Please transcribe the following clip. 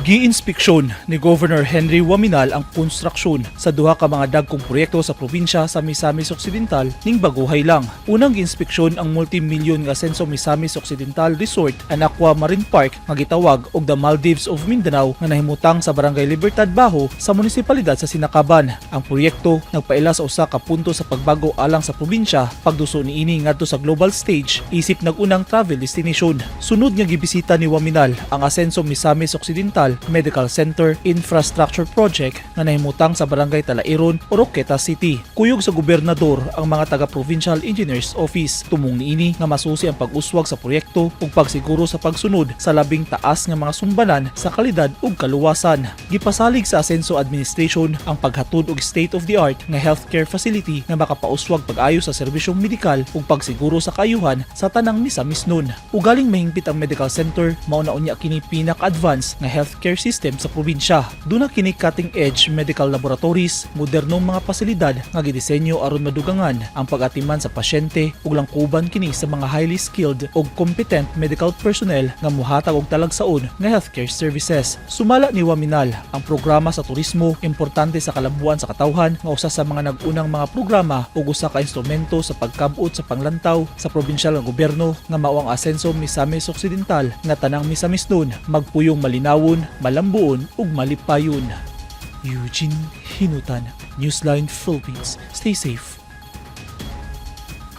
Giinspeksyon ni Governor Henry Oaminal ang konstruksyon sa duha ka mga dagkong proyekto sa probinsya sa Misamis Occidental ning baguhay lang. Unang giinspeksyon ang multi-milyon nga Asenso Misamis Occidental Resort and Aqua Marine Park nga gitawag og the Maldives of Mindanao nga nahimutang sa Barangay Libertad Bajo sa munisipalidad sa Sinacaban. Ang proyekto nagpaila sa usa ka punto sa pagbago alang sa probinsya pagduso niini ngadto sa global stage isip nag-unang travel destination. Sunod nga gibisita ni Oaminal ang Asenso Misamis Occidental Medical Center Infrastructure Project nga nahimutang sa Barangay Talairon, Oroquieta City. Kuyog sa gobernador ang mga taga Provincial Engineers Office. Tumong niini nga masusi ang pag-uswag sa proyekto ug pagsiguro sa pagsunod sa labing taas nga mga sumbanan sa kalidad ug kaluwasan. Gipasalig sa Asenso Administration ang paghatod og state of the art nga healthcare facility nga makapauswag pag-ayo sa serbisyong medikal ug pagsiguro sa kaayuhan sa tanang Misamisnon. Ugaling mahingpit ang medical center, mao na unya kini pinaka-advance nga healthcare system sa probinsya. Duna kini cutting edge medical laboratories, modernong mga pasilidad nga gidisenyo aron madugangan ang pag-atiman sa pasyente ug langkuban kini sa mga highly skilled ug competent medical personnel nga muhatag og talagsaon nga healthcare services. Sumala ni Oaminal, ang programa sa turismo importante sa kalambuan sa katawhan nga usa sa mga nag-unang mga programa ug usa ka instrumento sa pagkab-ot sa panglantaw sa probinsyal nga gobyerno nga mao ang Asenso Misamis Occidental nga tanang Misamisnon magpuyong malinawon, malambuon ug malipayon. Eugene Hinutan, Newsline Philippines. Stay safe.